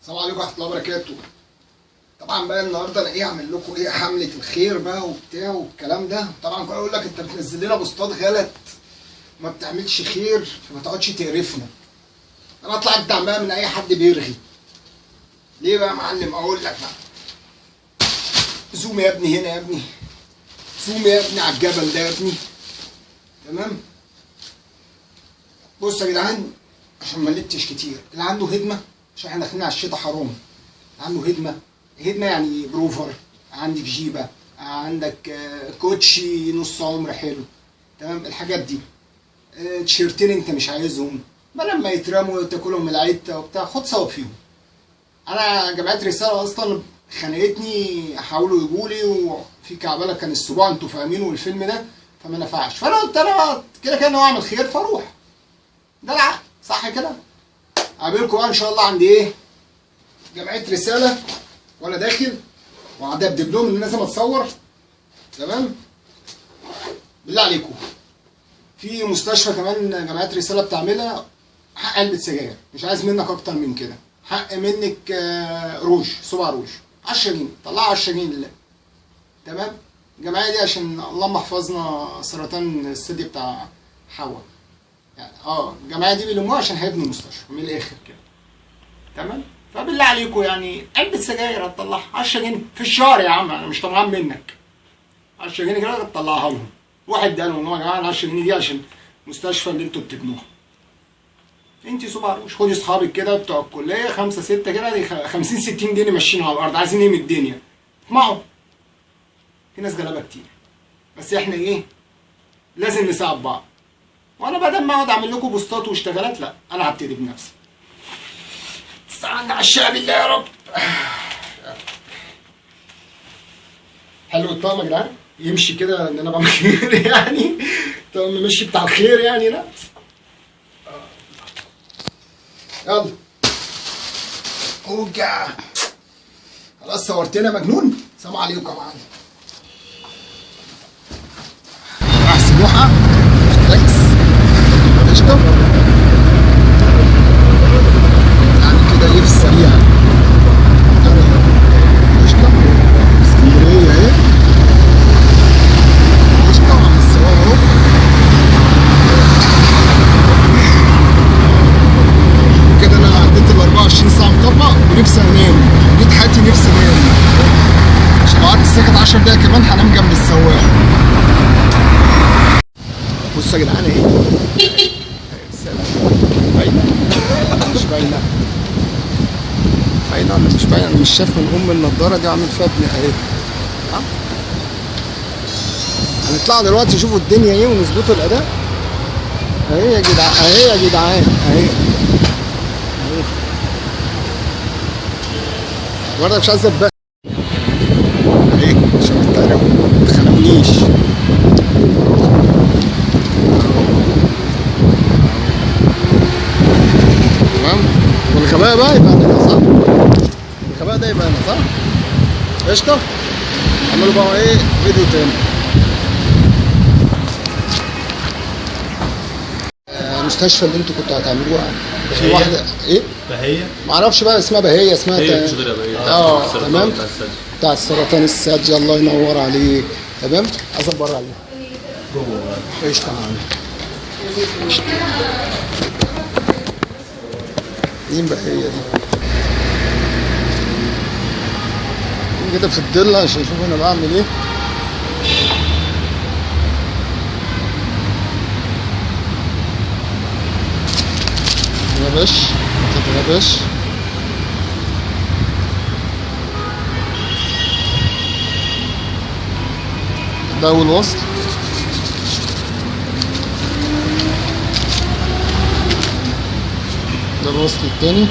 السلام عليكم ورحمة الله وبركاته. طبعا بقى النهارده انا ايه اعمل لكم ايه حمله الخير بقى وبتاع والكلام ده. طبعا كل اقول لك انت بتنزل لنا بوستات غلط وما بتعملش خير، فما تقعدش تقرفنا. انا اطلع ادعم بقى من اي حد بيرغي. ليه بقى يا معلم؟ اقول لك بقى، zoom يا ابني هنا يا ابني، zoom يا ابني على الجبل ده يا ابني. تمام؟ بص يا جدعان، عشان ما لتش كتير، اللي عنده هدمه، عشان احنا داخلين على الشتاء حرام، اللي عنده هدمه، هدمه يعني بروفر، عندك جيبه، عندك كوتشي نص عمر حلو، تمام؟ الحاجات دي، تيشيرتين انت مش عايزهم، ما لما يترموا تاكلهم العته وبتاع، خد ثواب فيهم. انا جمعية رسالة اصلا خنقتني، حاولوا يجولي وفي كعبله كان السبوع انتوا فاهمينه والفيلم ده، فما نفعش. فانا قلت انا كده كده انا اعمل خير فاروح، ده العقل صح كده؟ اقابلكم بقى ان شاء الله عند ايه؟ جمعية رسالة وانا داخل وعندها بدبلوم ان لازم اتصور. تمام؟ بالله عليكم، في مستشفى كمان جمعية رسالة بتعملها، حق علبة سجاير، مش عايز منك اكتر من كده، حق منك روج، صباع روج 10 جنيه، طلعها 10 جنيه لله. تمام؟ الجمعية دي عشان اللهم احفظنا سرطان الثدي بتاع حواء يعني، الجمعية دي بيلموها عشان هيبنوا مستشفى من الاخر كده. تمام؟ فبالله عليكم يعني علبة سجاير هتطلعها 10 جنيه في الشهر يا عم، انا مش طمعان منك. 10 جنيه كده هتطلعها لهم، واحد قال لهم يا جماعة ال 10 جنيه دي عشان المستشفى اللي انتوا بتبنوها. انت صباع روج، خدي اصحابك كده بتوع الكلية 5 6 كده، دي 50 60 جنيه ماشيين على الارض، عايزين ايه من الدنيا؟ اطمعوا. في ناس غلابة كتير، بس احنا ايه؟ لازم نساعد بعض. وانا بدل ما اقعد اعمل لكم بوستات واشتغالات، لا انا هبتدي بنفسي. استعنا على الشعب بالله يا رب. حلو الطقم يا جدعان، يمشي كده ان انا بعمل خير يعني، طقم ماشي بتاع الخير يعني. لا يلا اوجع، خلاص صورتنا يا مجنون. سلام عليكم يا معلم. راح سموحه ريلاكس قشطه، يعني كده ايه في السريع، قشطه. اسكندرية اهي، قشطه مع السواق اهو. كده انا عديت ال 24 ساعة مطبق ونفسي انام، جيت حياتي نفسي انام، عشان لو قعدت ساكت 10 دقايق كمان هنام جنب السواق. بصوا يا جدعان اهي باينة مش باينة؟ باينة ولا مش باينة؟ انا مش شايف من ام النضارة دي، عامل فيها ابن اهي. هنطلع دلوقتي نشوفوا الدنيا ايه ونظبطوا الاداء. اهي يا جدعان، اهي يا جدعان، اهي اهي. النهارده مش عايز ابقى اهي عشان ما تخنقونيش. تمام؟ والغباء بقى يبقى انا صح؟ الغباء ده يبقى انا صح؟ قشطة؟ اعملوا بقى ايه فيديو تاني. المستشفى اللي انتوا كنتوا هتعملوها في واحدة ايه؟ بهية؟ معرفش بقى اسمها بهية، اسمها هي مش غيرها بهية. تمام، بتاع السرطان الثدي. الله ينور عليك. تمام؟ عايز اتبرع عليه جوه. قشطة يا معلم. قشطة. مين بهية دي؟ كده في الضلة عشان اشوف انا بعمل ايه. متتغبش متتغبش. ده اول وصل. ده الوصل التاني.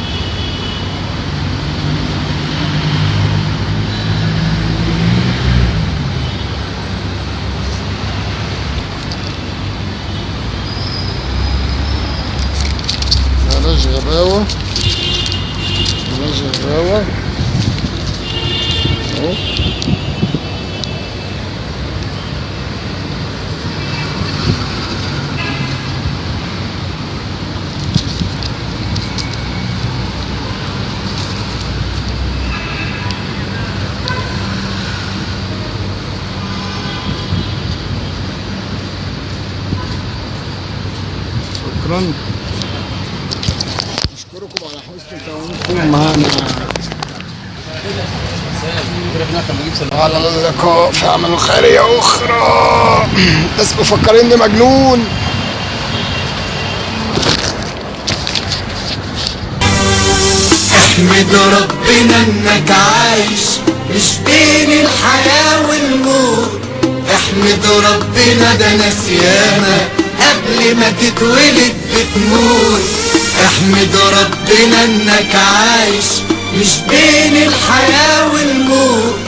بلاش غباوة، بلاش غباوة اهو. شكرا، اشكركم على حسن تعاونكم معنا. على اللقاء في عمل خيرية أخرى. بس مفكريني مجنون. احمد ربنا انك عايش مش بين الحياة والموت. احمد ربنا ده ناس ياما قبل ما تتولد بتموت. احمد ربنا انك عايش مش بين الحياة والموت.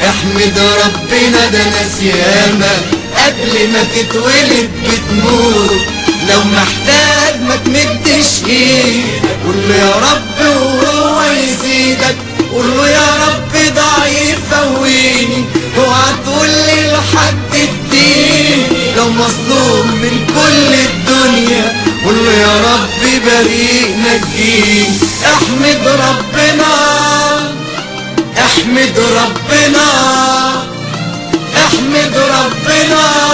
احمد ربنا ده ناس ياما قبل ما تتولد بتموت. لو محتاج ما تمدش ايدك، قول له يا رب وهو يزيدك. قول له يا رب ضعيف قويني، اوعى تقول لي لحد اديني. لو مظلوم من كل الدنيا قول له يا رب بريء نجيني. احمد ربنا، احمد ربنا، احمد ربنا.